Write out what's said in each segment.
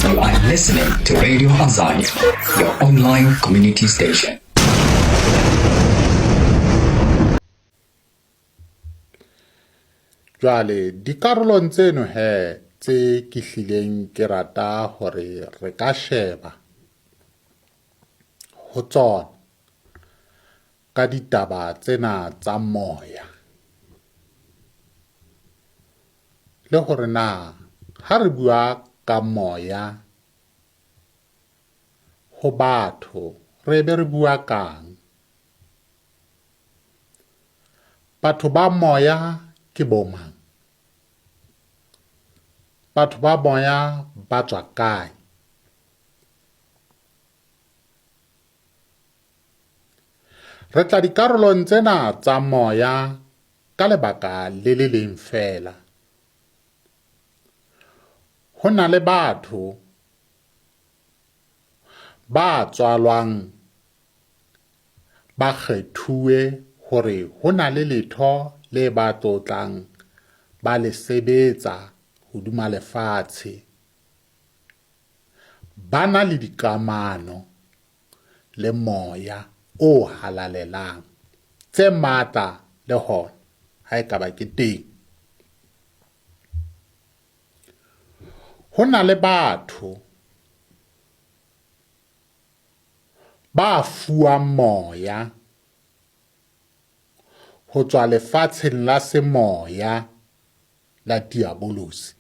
You are listening to Radio Azania, your online community station. Jwale dikarolong tseno he tse ke hlileng ke rata hore re ka sheba ho tsona ka ditaba tsena tsa moya le hore na ha re bua ka moya ho batho re be re bua kang. Batho ba moya ke bo mang? Batho ba moya ba tswa kae? Re tla dikarolong tsena tsa moya ka lebaka le le leng feela. Ho na le batho ba tswalwang ba kgethuwe hore ho na le letho le ba tlotlang ba le sebetsa hodima lefatshe. Ba na le dikamano le moya o halalelang tse matla le hona ha e ka ba ke teng. Ho na le batho ba fuwang moya ho tswa lefatsheng la semoya la diabolosi.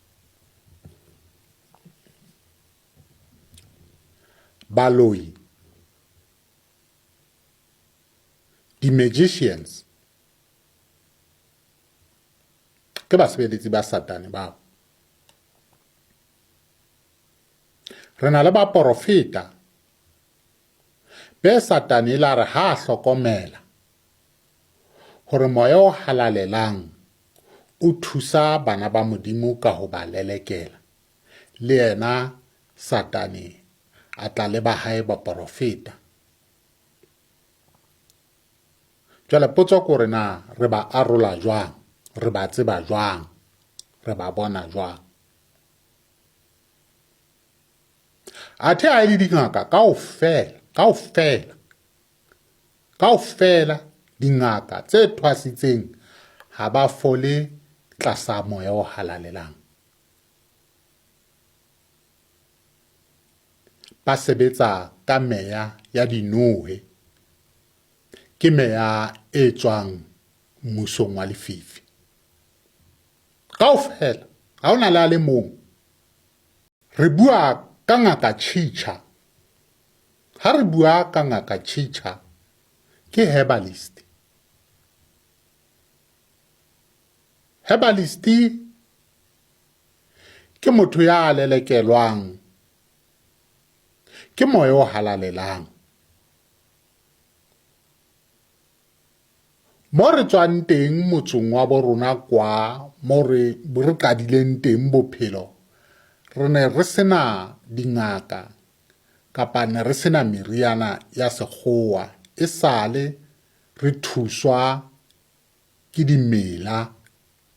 Baloi, di-magicians ke basebeletsi ba Satane bao. Re na le baporofeta be Satane e la re ha a hlokomela hore moya o halalelang o thusa bana ba Modimo ka ho ba lelekela, le yena Satane a tla le ba hae baporofeta. Jwale potso ke hore na re ba arola jwang, re ba tseba jwang, re ba bona jwang? Athe ha e le dingaka kaofela, kaofela, kaofela dingaka tse thwasitseng ha ba fole tlasa moya o halalelang. Ba sebetsa ka meya ya dinohe, ke meya e tswang mmusong wa lefifi. Kaofela ha ho na le a le mong. Re bua ka ngaka Chicha. Ha re bua ka ngaka Chicha ke herbalist. Herbalist ke motho ya lelekelwang ke moya o halalelang. Mo re tswang teng motsong wa bo rona kwa mo re re qadileng teng bophelo, re ne re sena dingaka kapa ne re sena meriana ya sekgowa esale re thuswa ke dimela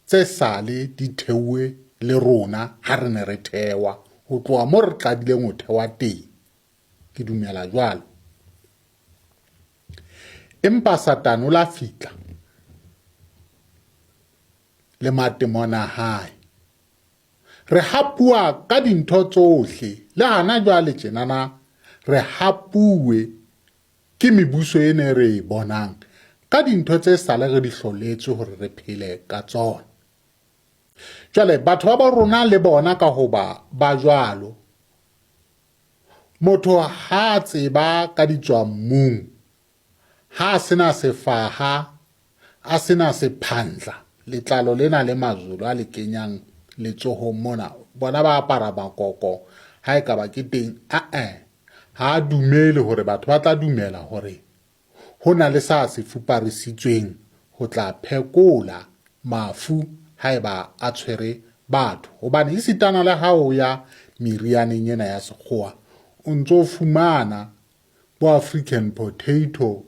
tse sale di theuwe le rona ha re ne re thewa ho tloha mo re qadileng ho thewa teng. Ke dumela jwalo. Empa Satane o la fihla le matemona a hae. Re hapuwa ka dintho tsohle le hana jwale tjenana re hapuwe ke mebuso e ne re e bonang ka dintho tse sale re di hloletswe hore re phele ka tsona. Jwale batho ba bo rona le bona ka hoba ba jwalo, motho ha a tseba ka ditswammung, ha a sena sefaha, a sena sephandla, letlalo lena le mazolo a le kenyang letsohong mona, bona ba apara makoko ha e ka ba ke teng, a-e, ha a dumele hore batho ba tla dumela hore ho na le sa se fuparisitsweng ho tla phekola mafu haeba a tshwere batho. Hobane esitana le ha o ya merianeng ena ya sekgowa, o ntso fumana bo African potato,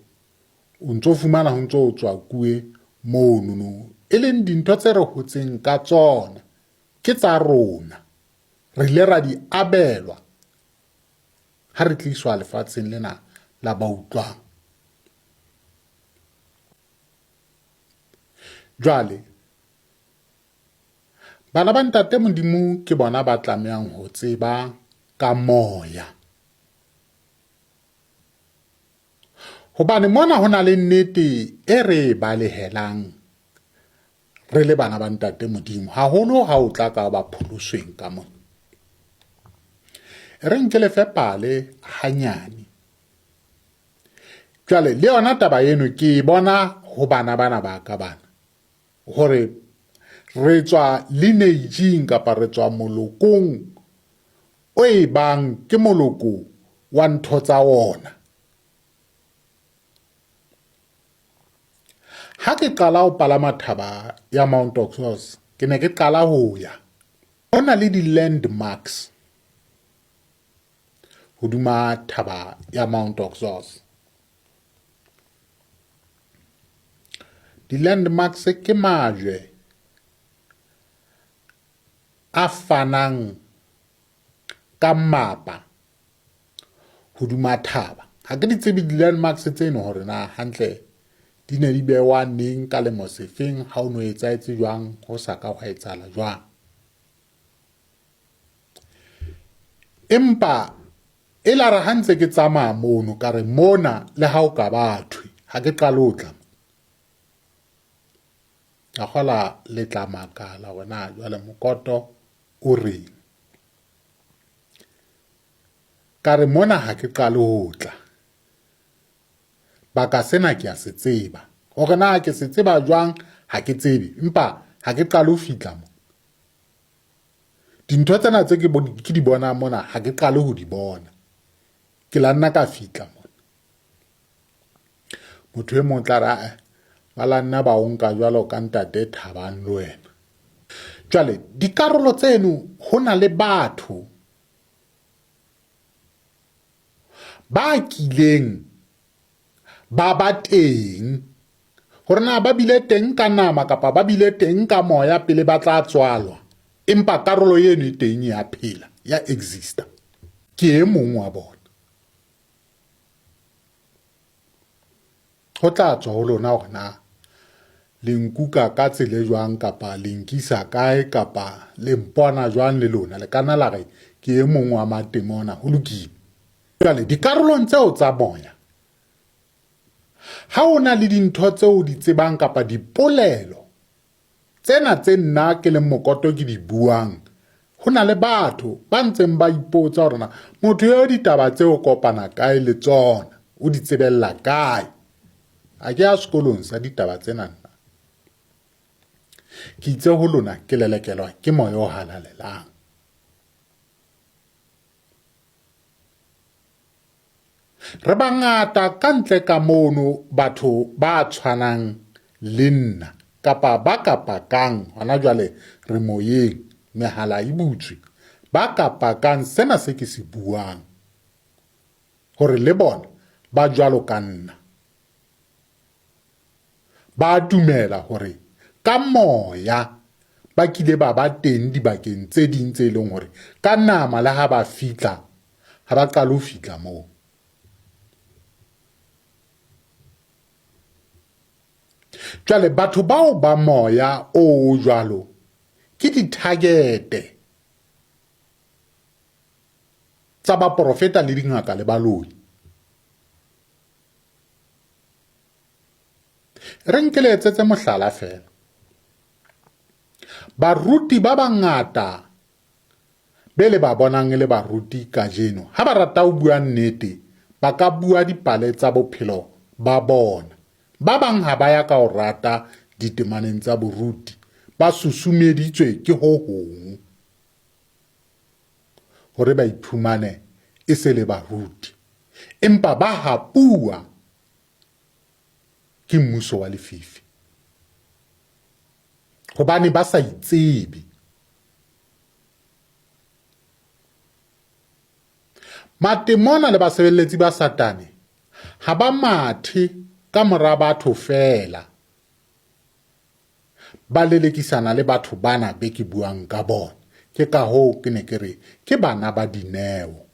o ntso fumana ho ntso tswakuwe monono, e leng dintho tse re hotseng ka tsona, ke tsa rona. Re ile ra di abelwa. Ha re tliswa lefatsheng lena la ba utlwang. Jwale bana ba Ntate Modimo ke bona ba tlamehang ho tseba ka moya. Hobane mona ho na le nnete e re e balehelang re le bana ba Ntate Modimo, haholo ha o tla ka ba pholosweng ka mona. E re nke le fe pale hanyane. Jwale le yona taba eno ke e bona ho bana bana ba ka bana hore re tswa lineage-ing kapa re tswa molokong o e bang ke moloko wa ntho tsa ona. Ha ke qala ho palama thaba ya Mount Oxos, ke ne ke qala ho ya. Ho na le di-landmarks hodima thaba ya Mount Oxos. Di-landmarks ke majwe a fanang ka mmapa hodima thaba. Ha ke di tsebe di-landmarks tseno hore na hantle di ne di bewa neng ka lemo sefeng, ha o no etsahetse jwang, ho sa ka hwa etsahala jwang. Empa e la re ha ntse ke tsamaya mono ka re mona le ha o ka ba thwe ha ke qale ho tla ka kgola le tla makala hore na jwale mokoto o reng. Ka re mona ha ke qale ho tla. Baka sena ke a se tseba. Hore na ke se tseba jwang ha ke tsebe, empa ha ke qale ho fihla mo. Dintho tsena tse ke di bonang mona ha ke qale ho di bona. Ke la nna ka fihla mona. Motho e mong tla re ae ba la nna ba o nka jwalo ka ntate Thabang le wena. Jwale dikarolo tseno ho na le batho ba kileng ba ba teng hore na ba bile teng ka nama kapa ba bile teng ka moya pele ba tla tswalwa, empa karolo eno e teng ya phela, ya exista. Ke e mong wa bona. Ho tla tswa ho lona hore na le nkuka ka tsela e jwang kapa le nkisa kae kapa le mpona jwang le lona. Le ka nna la re ke e mong wa matemona. Ho lokile. Jwale dikarolong tseo tsa moya, ha o na le dintho tseo o di tsebang kapa dipolelo Tsena tse nna ke leng mokoto ke di buang, ho na le batho ba ntseng ba ipotsa hore na motho eo ditaba tse o kopana kae le tsona, o di tsebella kae. A ke ya sekolong sa ditaba tsena nna. Ke itse ho lona ke lelekelwa ke moya o halalelang. Re bangata ka ntle ka mono batho ba tshwanang le nna kapa ba ka pakang hona jwale re moyeng, mehala e butswe, ba ka pakang sena se ke se buang hore le bona ba jwalo ka nna. Ba dumela hore ka moya ba kile ba ba teng dibakeng tse ding tse leng hore ka nama le ha ba fihla ha ba qale ho fihla moo. Jwale batho bao ba moya o jwalo ke di-target-e tsa baporofeta le dingaka le baloi. Re nke le etsetse mohlala feela. Baruti ba bangata be le ba bonang e le baruti kajeno, ha ba rata ho bua nnete, ba ka bua dipale tsa bophelo ba bona. Ba bang ha ba ya ka ho rata ditemaneng tsa boruti, ba susumeditswe ke ho hong hore ba iphumane e se le baruti. Empa ba hapuwa ke mmuso wa lefifi hobane ba sa itsebe. Matemona le basebeletsi ba Satane ha ba mathe ka mora batho feela, ba lelekisana le batho bana be ke buang ka bona. Ke kahoo ke ne ke re ke bana ba dineo.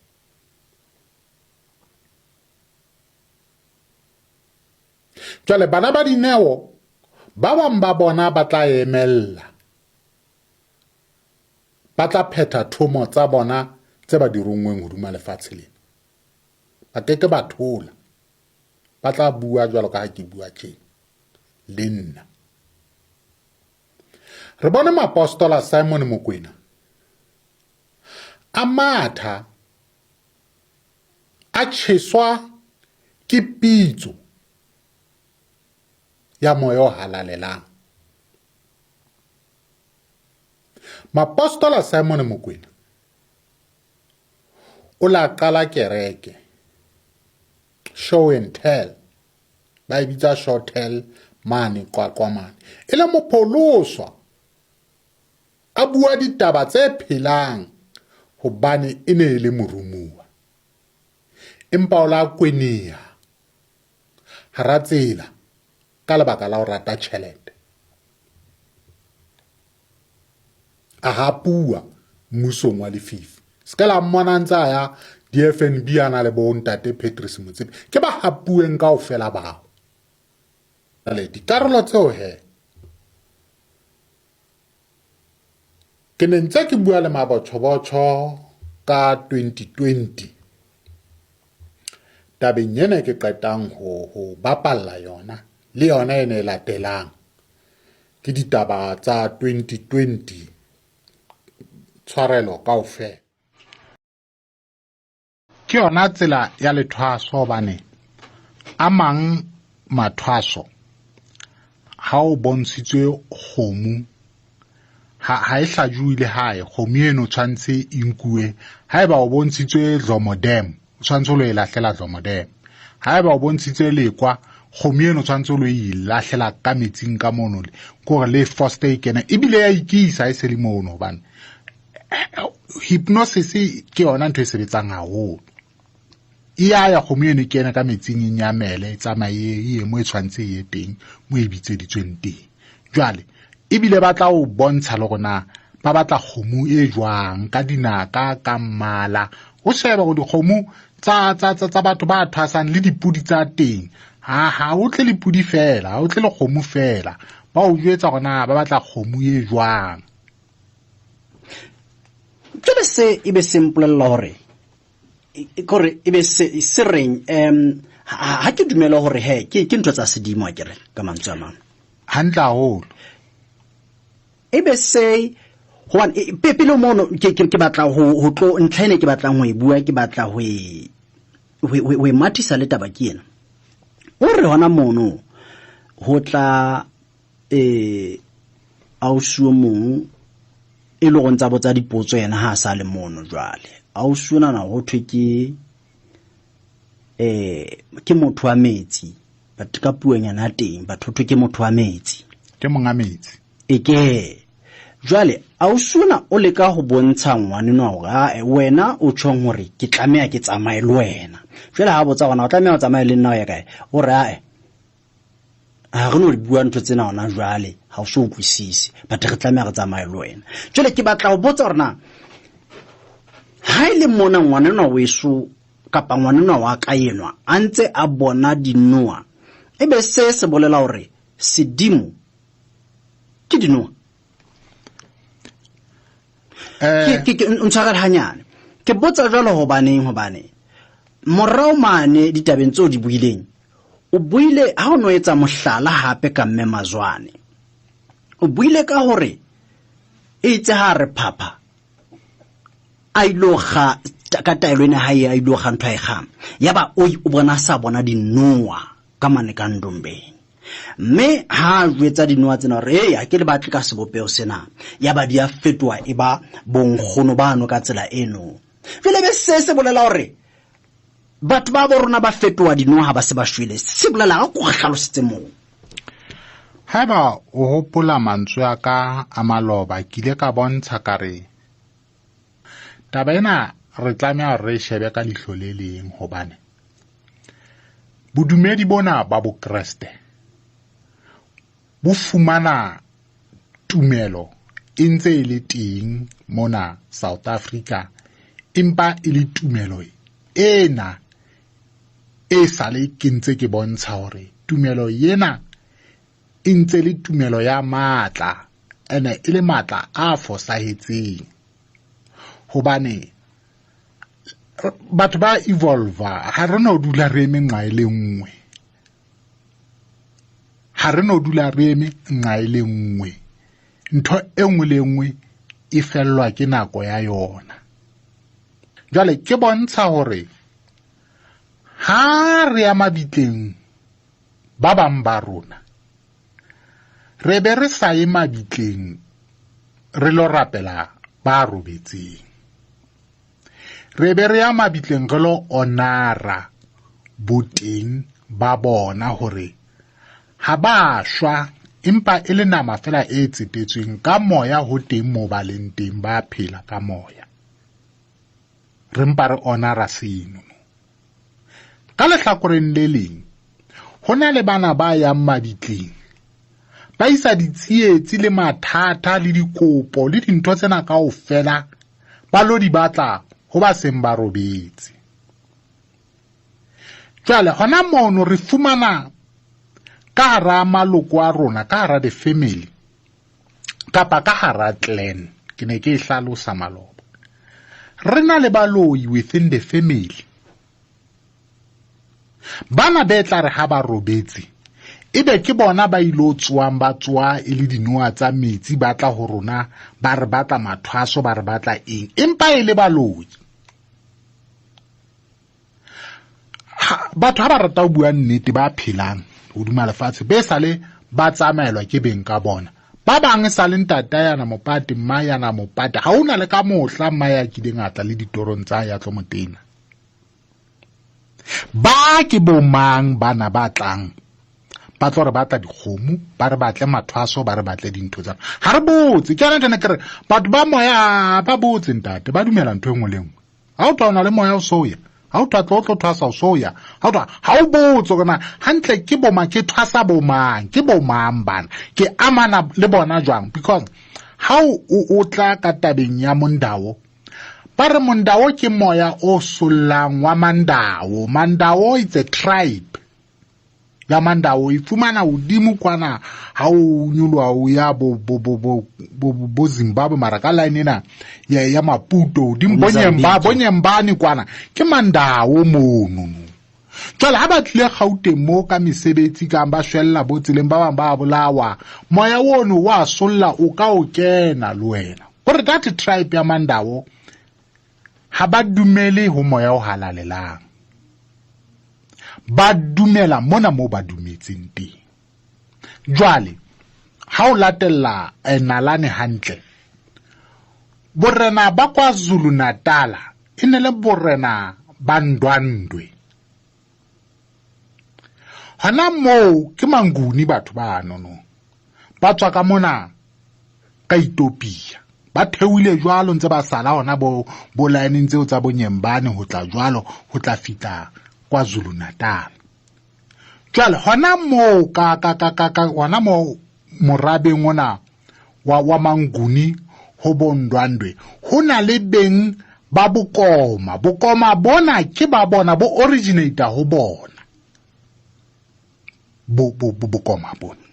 Jwale bana ba Dineo ba bang ba bona ba tla emella, ba tla phetha thomo tsa bona tse ba di ronngweng hodima lefatshe lena. Ba ke ke ba thola, ba tla bua jwalo ka ha ke bua tjena le nna. Re bone mapostola Simon Mokwena a matha a tjheswa ke pitso ya moya o halalelang. Mapostola Simon Mokwena o la qala kereke show and tell ba e bitsa show tell mane Qwaqwa mane e le mopholoswa a bua ditaba tse phelang hobane e ne e le morumuwa empa o la kweneha hara tsela ka lebaka la ho rata tjhelete a hapuwa mmusong wa lefifi se ka la mmona ntse a ya di-fnb a na le bo ntate Patrice Motsepe ke ba hapuweng kaofela bao jale dikarolo tseo he Ke ne ntse ke bua le mabotjhobotjho ka 2020 tabeng ena ke qetang ho ho bapalla yona le yona ena e latelang ke ditaba tsa 2020 tshwarelo kaofela. Ke yona tsela ya lethwaso hobane a mang mathwaso ha o bontshitswe kgomo ha ha e hlajuwe le hae kgomo eno tshwanetse e nkuwe haeba o bontshitswe Dlomo Dam o tshwanetse o lo e lahlela Dlomo Dam haeba o bontshitswe lekwa kgomo eno tshwanetse o lo e lahlela ka metsing ka mono ke gore le foster e kena ebile ya ikisa e se le mono hobane hypnosis ke yona ntho e sebetsang haholo e ya ya kgomo eno e kene ka metsing e nyamele e tsamaye e ye mo e tshwanetse e ye teng mo e bitseditsweng teng jwale ebile ba tla o bontsha le gona ba batla kgomo e jwang ka dinaka ka mmala o shebe gore dikgomo tsa tsa tsa tsa batho ba thwasang le dipudi tsa teng ha ha o tle le pudi fela ha o tle le kgomo fela ba o jwetsa gore na ba batla kgomo e jwang Jwale se e be se mpolelela hore kore e be se se reng um ha ke dumele hore he ke ke ntho tsa sedimo a kere ka mantswe a mang hantle haholo e be se hobane pele mono ke ke batla ho ho tlo ntlha ene ke batlang ho e bua ke batla ho e ho e mathisa le taba ke ena o re hona mono ho tla eh ausi o mong e le go ntsa botsa dipotso yena ha a sa le mono jwale ausi ona na ho thwe ke eh ke motho wa metsi but ka puonyana ya teng batho thwe ke motho wa metsi ke monga metsi e ke jwale ausi ona o leka ho bontsha ngwanenwa hore ae wena o tjhong hore ke tlameha ke tsamaye le wena jwale ha botsa gona o tlameha o tsamaye le nna o ya kae o re ae ga re no di bua ntho tsena gona jwale ga o so utlwisise but re tlameha re tsamaye le wena jwale ke batla go botsa gore na ha e le mona ngwanenwa weso kapa ngwanenwa wa ka enwa a ntse a bona dinoa e be se se bolela gore sedimo ke dinoa eh. ke ntshwarele hanyane ke botsa jalo hobaneng hobane morao mane ditabeng tseo di buileng o buile ha o no etsa mohlala hape ka mme Mazwane o buile ka hore itse ha re phapha a ilo ga ka taelo ena ha a ilo ga ntho a e kgang yaba o o bona sa bona dinoa ka mane ka ndombeng mme ha a jwetsa dinoa tsena hore ee ha ke le batle ka sebopeho sena yaba di a fetoha e ba bonkgono bano ka tsela eno jwale be se se bolela hore batho ba bo rona ba fetoha dinoha ba se ba shwele se bolela ga ko re hlalosetse moo haeba o hopola mantswe a ka a maloba ke ile ka bontsha ka re taba ena re tlameha re shebe ka leihlo le leng hobane bodumedi bona ba bokreste bo fumana tumelo e ntse e le teng mona South Africa empa e le tumelo ena e sale ke ntse ke bontsha hore Tumelo ena e ntse le tumelo ya matla, ene e le matla a fosahetseng. Hobane batho ba evolve, ha re no dula re eme nqa e le nngwe. Ha re no dula re eme nqa e le nngwe. Ntho e nngwe le nngwe e fellwa ke nako ya yona. Jwale ke bontsha hore ha re ya mabitleng ba bang ba rona, re be re sa ye mabitleng re lo rapela ba robetseng. Re be re ya mabitleng re lo honora boteng ba bona hore ha ba shwa empa e le nama fela e tsetetsweng ka moya ho teng moo ba leng teng, ba phela ka moya. Re mpa re honora seno. Ka lehlakoreng le leng, ho na le bana ba yang mabitleng, ba isa ditsietsi le mathata le dikopo le dintho tsena kaofela, ba lo di batla ho ba seng ba robetse. Jwale hona mono re fumana ka hara maloko a rona, ka hara the family kapa ka hara clan, ke ne ke e hlalosa maloba, re na le baloi within the family. Bana be tla re ha ba robetse, ebe ke bona ba ilo tsoang, ba tsoa e le dinoa tsa metsi, ba tla ho rona, ba re batla mathwaso, ba re batla eng, empa e le baloi. Batho ha ba rata ho bua nnete, ba phelang hodima lefatshe be sale ba tsamaelwa ke beng ka bona. Ba bang e sale ntata yana mopate, mma yana mopate, ha hona le ka mohla mma ya kileng a tla le ditorong tsa ya tlo motena. Ba ke bo mang bana ba tlang ba tlo re batla dikgomo, ba re batle mathwaso, ba re batle dintho tsa ha re botse. Ke yona ntho ke re batho ba moya ba botse ntate, ba dumela ntho e nngwe le nngwe. Ha o twa o na le moya o soya, ha o twa tlo tlo thwasa o soya, ha o twa ha o botse hore na hantle ke bo mang, ke thwasa bo mang, ke bo mang bana, ke amana le bona jwang. Because ha o tla ka tabeng ya Mondao, ba re Mondao ke moya o sollang wa Mandao. Mandao it's a tribe ya Mandao, e fumana hodimo kwana ha o nyoloha o ya bo Zimbabwe, mara ka line ena ya Maputo hodimo, Bo Mozambique. Bonyembane kwana ke Mandao mono. Jwale ha ba tlile Gauteng mo ka mesebetsi kang ba shwella bo tseleng, ba bang ba bolawa, moya ono wa solla o ka o kena le wena. Hore that tribe ya Mandao ha ba dumele ho moya o halalelang, ba dumela mona moo ba dumetseng teng. Jwale ha o latella nalane hantle, borena ba KwaZulu Natal e ne le borena ba Ndwandwe. Hona moo ke Manguni batho ba nono, ba tswa ka mona ka Ethiopia, ba theohile jwalo ntse ba sala hona bo line tseo tsa Bonyembane ho tla jwalo ho tla fihla KwaZulu Natal. Jwale hona moo ka, ka, ka, ka, ka, hona moo morabeng ona wa Manguni ho Bondwandwe, ho na le beng ba bokoma. Bokoma bona ke ba bona, bo originator ho bona. Bokoma bona.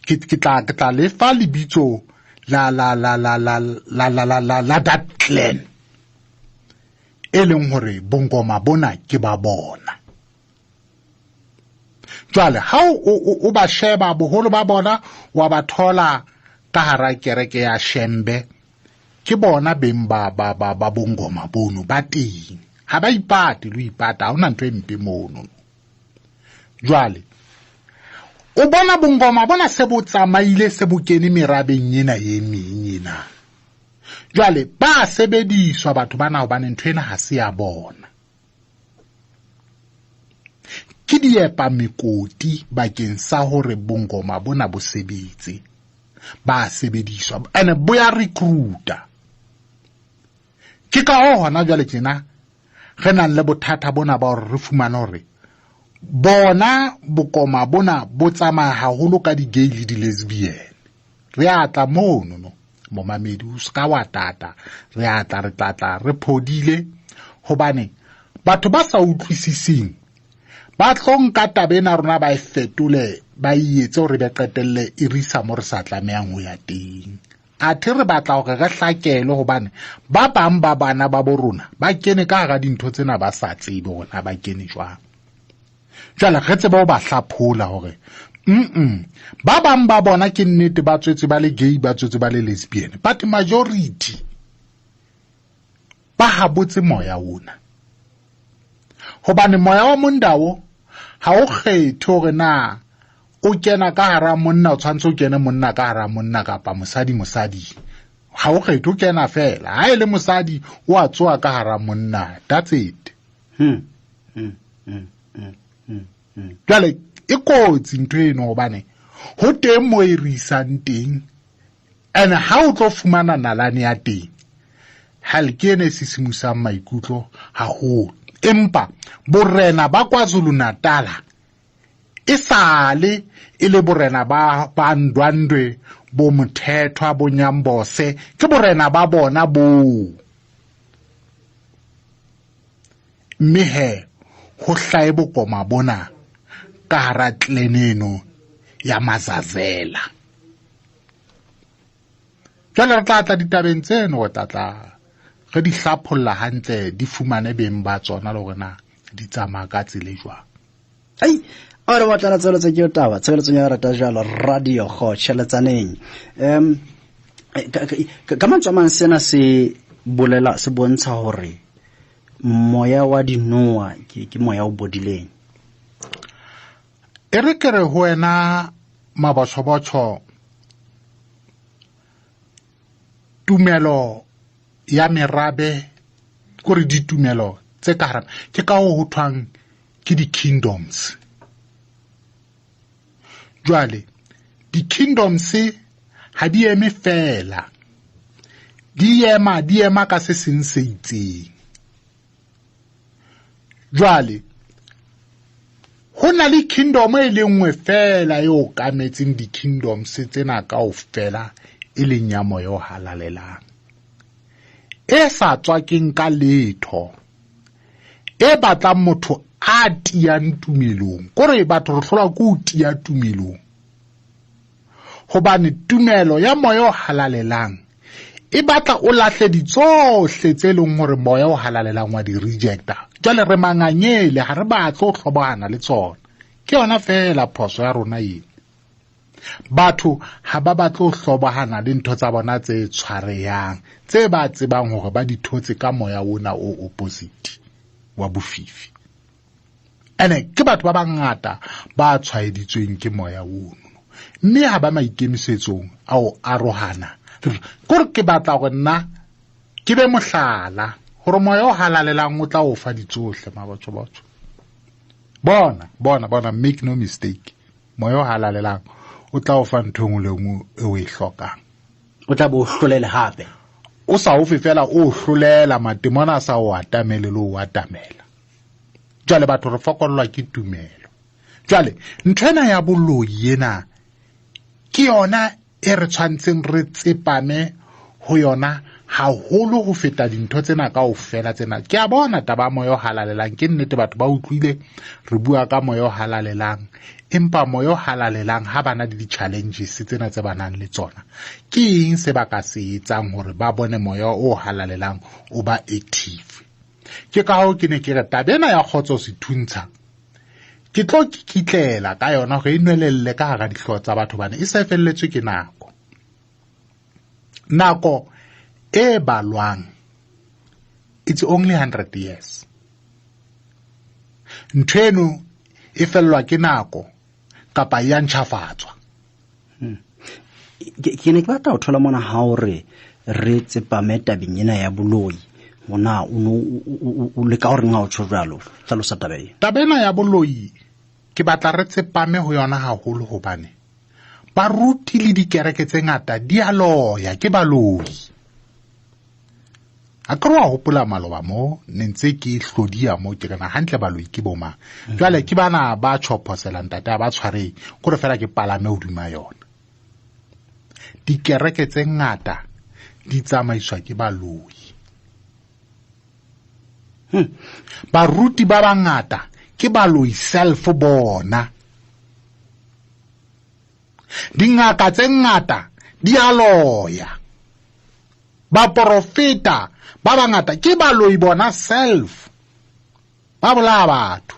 Ke tla lefa lebitso la, la, la, la, la, la, la, la, la, la that clan e leng hore bongoma bona ke ba bona. Jwale ha o ba sheba boholo ba bona wa ba thola ka hara kereke ya Shembe, ke bona beng ba bongoma bono ba teng. Ha ba ipate le ho ipata, ha hona ntho e mpe mono. Jwale o bona bongoma bona se bo tsamaile, se bo kene merabeng ena e meng ena. Jwale ba sebediswa batho bana hobane ntho ena ha se ya bona. Ke diepa mekoti bakeng sa hore bongoma bona bo sebetse. Ba sebediswa ene bo ya recruiter. Ke ka hoo hona jwale tjena re nang le bothata bona ba hore re fumane hore bona bokoma bona bo tsamaya haholo ka di-gay le di-lesbian. Re a tla mono no, momamedi, o ska wa tata, re a tla, re tla tla re phodile, hobane batho ba sa utlwisising Ba tlo nka taba ena rona ba e fetole, ba e etse hore be qetelle e re isa mo re sa tlamehang ho ya teng. Athe re batla hore re hlakele hobane ba bang ba bana ba bo rona ba kene ka hara dintho tsena ba sa tsebe hore na ba kene jwang. Jwale re tsebe ho ba hlaphola hore ba bang ba bona ke nnete ba tswetse ba le gay, ba tswetse ba le lesbian, but majority ba habotse moya ona. Hobane moya wa mondao ha o kgethe hore na o kena ka hara monna, o tshwanetse o kene monna ka hara monna kapa mosadi mosadi. Ha o kgethe, o kena fela. Ha e le mosadi o a tsoa ka hara monna. That's it. Jwale e kotsi ntho eno hobane ho teng mo e re isang teng, and ha o tlo fumana nalane ya teng, hal ke ene e sisimusang maikutlo haholo. Empa borena ba KwaZulu Natal e sale e le borena ba Ndwandwe, bo Mothethwa, bo Nyambose, ke borena ba bona boo. Mme he ho hlahe bokoma bona ka hara clan eno ya Mazazela. Jwale re tla tla ditabeng tseno, re tla tla re di hlapholla hantle, di fumane beng ba tsona le hore na di tsamaya ka tsela e jwang. Ai, a re batla tshebeletso ke taba, tshebeletso ya rata jalo radio go tšheletsaneng. Ka mantswe a mang sena se bolela, se bontsha hore moya wa dinoa ke moya o bodileng. E re ke re ho wena mabotjhobotjho, tumelo ya merabe, kore ditumelo tse ka hara, ke ka ho thwang ke di-kingdoms. Jwale di-kingdoms ha di eme fela, di ema ka se seng se itseng. Jwale ho na le kingdom e le nngwe fela e okametseng di-kingdoms tsena kaofela, e leng ya moya o halalelang, e sa tswakeng ka letho, e batlang motho a tiyang tumelong. Kore batho re hlolwa ke ho tiya tumelong, hobane tumelo ya moya o halalelang e batla o lahle ditsohle tse leng hore moya o halalelang wa di rejecta. Jwale re mangangele, ha re batle ho hlobohana le tsona. Ke yona fela phoso ya rona eno. Batho ha ba batle ho hlobohana le ntho tsa bona tse tshwarehang, tse ba tsebang hore ba di thotse ka moya ona o opposite wa bofifi. Ene ke batho ba bangata ba tshwaeditsweng ke moya ono, mme ha ba maikemisetsong a ho arohana. Kore ke batla hore nna ke be mohlala hore moya o halalelang o tla o fa ditsohle, mabotjhobotjho. Bona, bona, bona, make no mistake, moya o halalelang o tla o fa ntho e nngwe le nngwe e o e hlokang. O tla bo hlolele hape. O sa ofe fela, o hlolela matemona a sa o atamele le o atamela. Jwale batho re fokollwa ke tumelo. Jwale ntho ena ya boloi ena ke yona e re tshwantseng re tsepame ho yona haholo ho feta dintho tsena kaofela tsena. Ke a bona taba ya moya o halalelang, ke nnete batho ba utlwile re bua ka moya o halalelang, empa moya o halalelang ha bana le di-challenges tsena tse ba nang le tsona, ke eng se ba ka se etsang hore ba bone moya o halalelang o ba active? Ke ka hoo ke ne ke re taba ena ya kgotso sethuntsha ke tlo kikitlela ka yona hore e nwelelle ka hara dihlooho tsa batho, hobane e se felletswe ke nako. Nako e balwang, it's only 100 years. Ntho eno e fellwa ke nako kapa ya ntjhafatswa. Ke ne ke batla ho thola mona ha o re re tsepame tabeng ena ya boloi, hona o no o leka hore ha o tjho jwalo, hlalosa taba e. Taba ena ya boloi ke batla re tsepame ho yona haholo, hobane baruti le dikereke tse ngata di a loya, ke baloi. A ke re wa hopola maloba mo ne ntse ke hlodiya mo, ke re na hantle baloi ke bo mang? Jwale ke bana ba tjhophoselang ntate, ha ba tshwareng, kore fela ke palame hodima yona. Dikereke tse ngata di tsamaiswa ke baloi. Baruti ba bangata Ke baloi self bona. Dingaka tse ngata di a loya. Baporofeta ba bangata ke baloi bona self. Ba bolaya batho.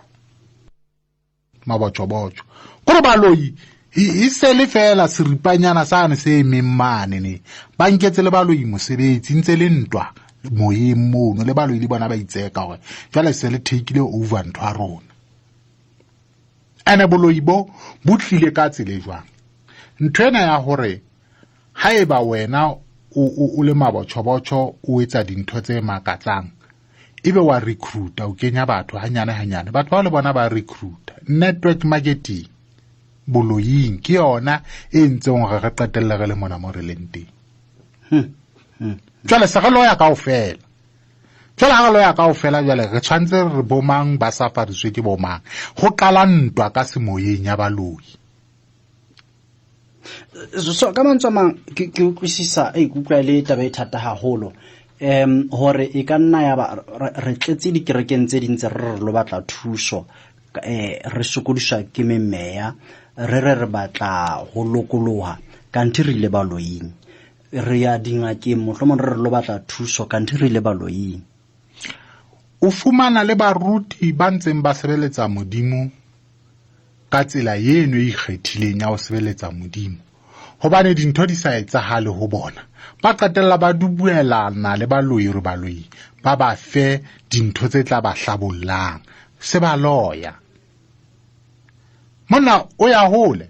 Mabotjobotjo. Kore baloi e se le fela seripanyana sane se emeng mane ne. Ba nketse le baloi mosebetsi ntse le ntwa moyeng mono le baloi le bona ba itseka hore jwale se le take over ntho ya rona. Ene boloi bo bo tlile ka tsela e jwang? Ntho ena ya hore haeba wena o le mabotjhobotjho o etsa dintho tse makatsang ebe wa recruiter o kenya batho hanyane hanyane, batho bao le bona ba recruiter. Network marketing boloying ke yona e entseng hore re qetelle re le mona mo re leng teng. Jwale se re loya kaofela. Jwale ha re loya kaofela, jwale re tshwanetse re bomang ba safariswe ke bomang. Ho qala ntwa ka semoyeng ya baloi. So ka mantswe a mang ke utlwisisa, ke utlwa e le taba e thata haholo. Hore e ka nna ya ba re tletse dikerekeng tse ding tse re re lo batla thuso, re sokodiswa ke memeya, re re re batla ho lokoloha, kanthe re ile baloing. Re ya dingakeng mohlomong re re lo batla thuso, kanthe re ile baloing. O fumana le baruti ba ntseng ba sebeletsa Modimo ka tsela eno e ikgethileng ya ho sebeletsa Modimo, hobane dintho di sa etsahale ho bona, ba qetella ba dubuelana le baloi hore baloi ba ba fe dintho tse tla ba hlabollang. Se ba loya. Monna o ya hole.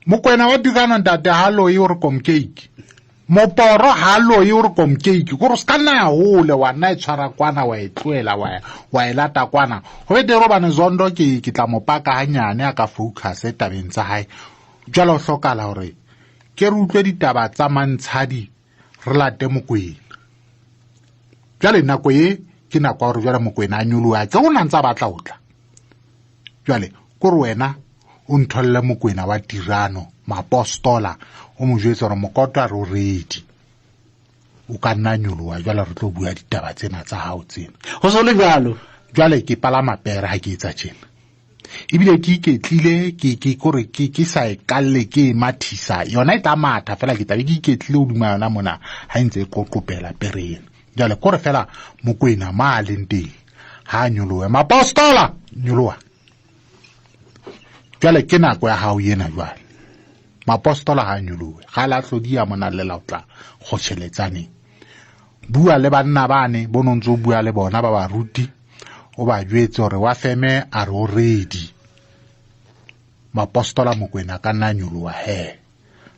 Mokwena wa Tirana ntate ha loye o re komkeiki. Moporo ha loye o re komkeiki. Kore o ska nna ya hole wa nna e tshwara kwana wa e tlohela wa e lata kwana. Ho betere hobane Zondo ke tla mo paka hanyane a ka focus tabeng tsa hae. Jwale ho hlokahala hore ke re utlwe ditaba tsa Mantshadi re late Mokwena. Jwale nako e ke nako ya hore jwale Mokwena a nyoloha, ke rona ntse a batla ho tla. Jwale kore wena o ntholle Mokwena wa Tirano mapostola o mo jwetse hore Mokoto a re o ready. O ka nna nyoloha jwale re tlo bua ditaba tsena tsa hao tsena. Ho so le jwalo. Jwale ke palama pere ha ke etsa tjena. Ebile ke iketlile, ke kore ke sa e kalle ke e mathisa. Yona e tla matha fela ke tla be ke iketlile hodima yona mona ha e ntse e qoqopela pere ena. Jwale kore fela Mokwena ma a leng teng ha a nyolohe. Mapostola nyoloha. Jwale ke nako ya hao ena jwale. Mapostola ha a nyolohe. Ga la tlodi ya mona le la o tla kgotjheletsaneng. Bua le banna bane bo no ntso bua le bona ba baruti, o ba jwetse hore wa feme a re o ready. Mapostola Mokwena ka nna nyoloha he.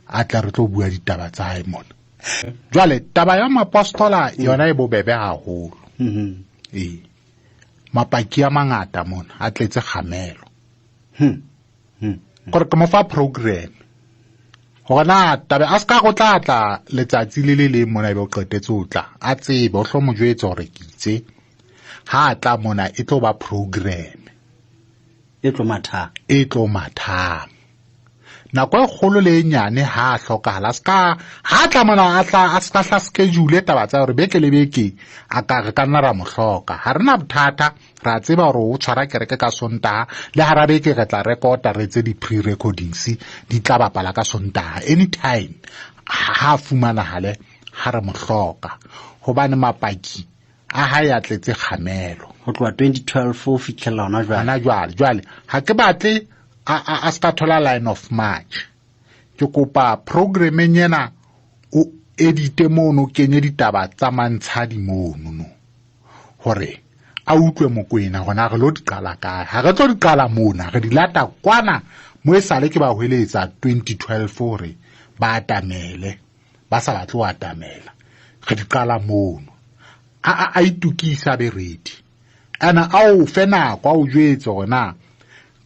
A tla re tlo bua ditaba tsa hae mona. Jwale taba ya mapostola yona e bobebe haholo. Ee. Mapaki a mangata mona a tletse kgamelo. Gore ke mo fa program. Hore na tabe a ska go tla tla letsatsi le le leng mona ebe o qetetse ho tla. A tsebe o hlo mo jwetse hore ke itse. Ha a tla mona e tlo ba program. E tlo mathang. E tlo mathang. Nako e kgolo le e nyane ha a hlokahala, a ska, ha tla mona a tla, a ska hla schedule taba tsa hore beke le beke a ka re ka nna ra mo hloka. Ha re na bothata, re a tseba hore o tshwara kereke ka Sontaha, le hara beke re tla rekota re etse di-pre-recordings, di tla bapala ka Sontaha. Anytime ha a fumanahale ha re mo hloka. Hobane mapaki a hae a tletse kgamelo. Ho tloha 2012 ho fihlella hona jwale. Hona jwale. Jwale ha ke batle a ska thola line of march. Ke kopa programmeng ena o edite mono, o kenye ditaba tsa Mantshadi mono no. Hore a utlwe Mokwena hore re lo di qala kae. Ha re tlo di qala mona, re di lata kwana mo e sale ke ba hweletsa 2012 hore ba atamele, ba sa batle ho atamela. Re di qala mono. A itukisa be ready. Ana a o fe nako, a o jwetse hore na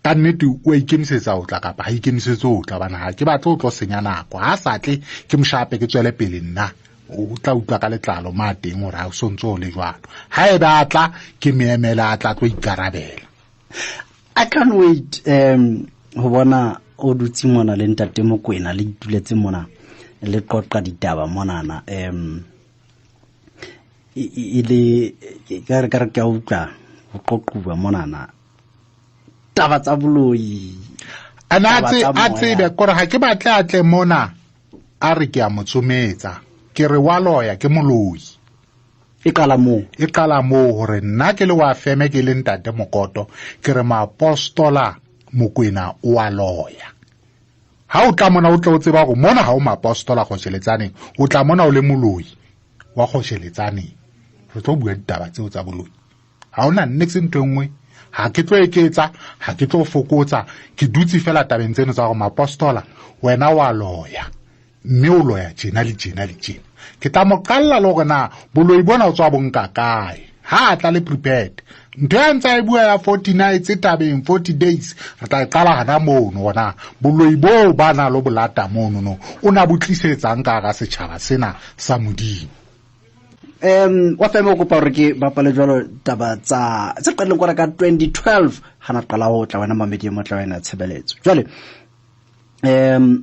ka nnete o a ikemisetsa ho tla kapa ha ikemisetse ho tla, bana ha ke batle ho tlo senya nako. Ha sa tle ke moshape ke tswele pele nna, o tla utlwa ka letlalo ma teng hore ha o sontso o le jwalo. Ha ebe a tla ke meemela, a tla tlo ikarabela. I can't wait ho bona o dutse mona le ntate Mokwena le ituletse mona le qoqa ditaba monana. E le ka re ka re ke a utlwa ho qoquwa monana. Taba tsa boloi. Ana Taba tsa a moya. tsebe kore ha ke batle a tle mona a re ke a mo tsometsa. Ke re wa loya ke moloi. E qala moo. E qala moo hore nna ke le wa feme ke le ntate Mokoto ke re maapostola Mokwena o a loya. Ha o tla mona o tle o tseba hore mona ha o maapostola kgosheletsaneng, o tla mona o le moloi wa kgosheletsaneng. Re tlo bua ditaba tseo tsa boloi. Ha hona niks ntho e nngwe. Ha ke tlo eketsa, ha ke tlo fokotsa, ke dutse fela tabeng tseno tsa hore maapostola wena wa loya. Mme o loya tjena le tjena le tjena. Ke tla mo qalla le hore na boloi bona o tswa bo nka kae. Ha a tla le prepared. Ntho ya ntse a e bua ya 40 nights tabeng 40 days, re tla e qala hana mono hore na boloi boo ba na lo bolata mono no, o na bo tlisetsang ka hara setjhaba sena sa Modimo. Wa feme o kopa hore ke bapale jwalo taba tsa tse qadileng kwana ka 2012 ha na qala ho tla wena mamedi e motle wena tshebeletso. Jwale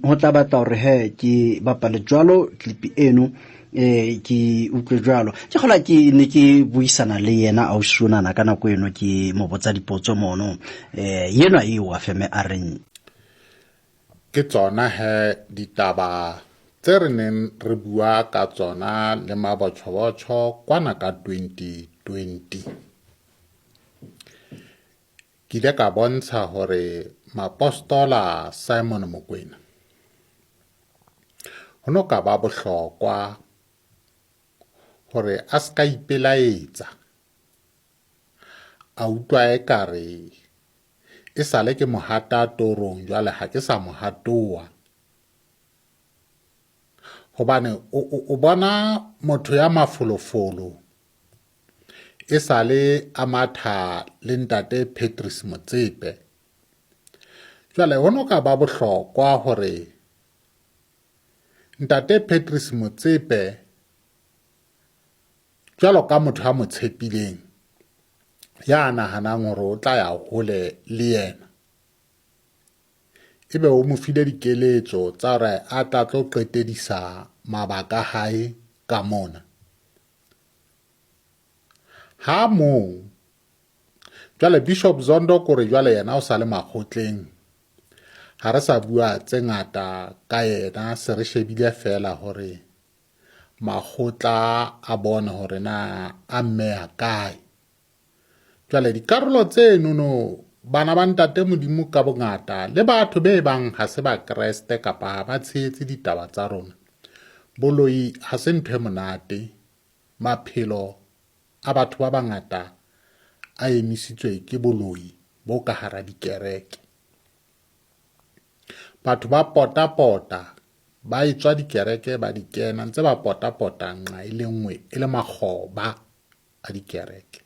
ho tla batla hore he ke bapale jwalo clip eno, ke utlwe jwalo. Ke kgola ke ne ke buisana le yena ausi onana ka nako eno ke mo botsa dipotso mono. Yenwa eo wa feme a reng ke tsona he ditaba tse re neng re bua ka tsona le mabotjhobotjho kwana ka 2020. Ke ile ka bontsha hore mapostola Simon Mokwena ho no ka ba bohlokwa hore a ska ipelaetsa, a utlwa ekare e sale ke mohata torong jwale ha ke sa mohatoa. Hobane o bona motho ya mafolofolo e sale a matha le ntate Patrice Motsepe. Jwale ho no ka ba bohlokwa hore ntate Patrice Motsepe jwalo ka motho a mo tshepileng ya nahanang hore o tla ya hole le yena, ebe o mo file dikeletso tsa hore a tla tlo qetedisa mabaka a hae ka mona. Ha moo jwale Bishop Zondo kore jwale yena o sa le makgotleng, ha re sa bua tse ngata ka yena, se re shebile fela hore makgotla a bone hore na a mmeya kae. Jwale dikarolo tseno no bana ba ntate Modimo ka bongata le batho be bang ha se ba Kreste kapa ha ba tshehetse ditaba tsa rona. Boloi ha se ntho e monate. Maphelo a batho ba bangata a emisitswe ke boloi bo ka hara dikereke. Batho ba pota-pota, ba etswa dikereke ba di kena, ntse ba pota-pota nqa e le nngwe e le makgoba a dikereke.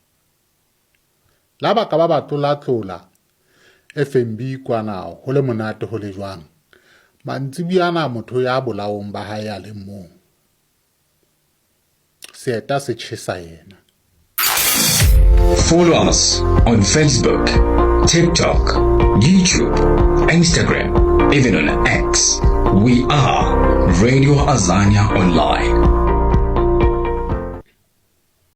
La ba ka ba ba tlola-tlola FNB kwana ho le monate ho le jwang, mantsibuya motho ya bolaong ba hae a le mong, seeta se tjhesa yena. Follow us on Facebook, TikTok, YouTube, Instagram, even on X. We are Radio Azania Online.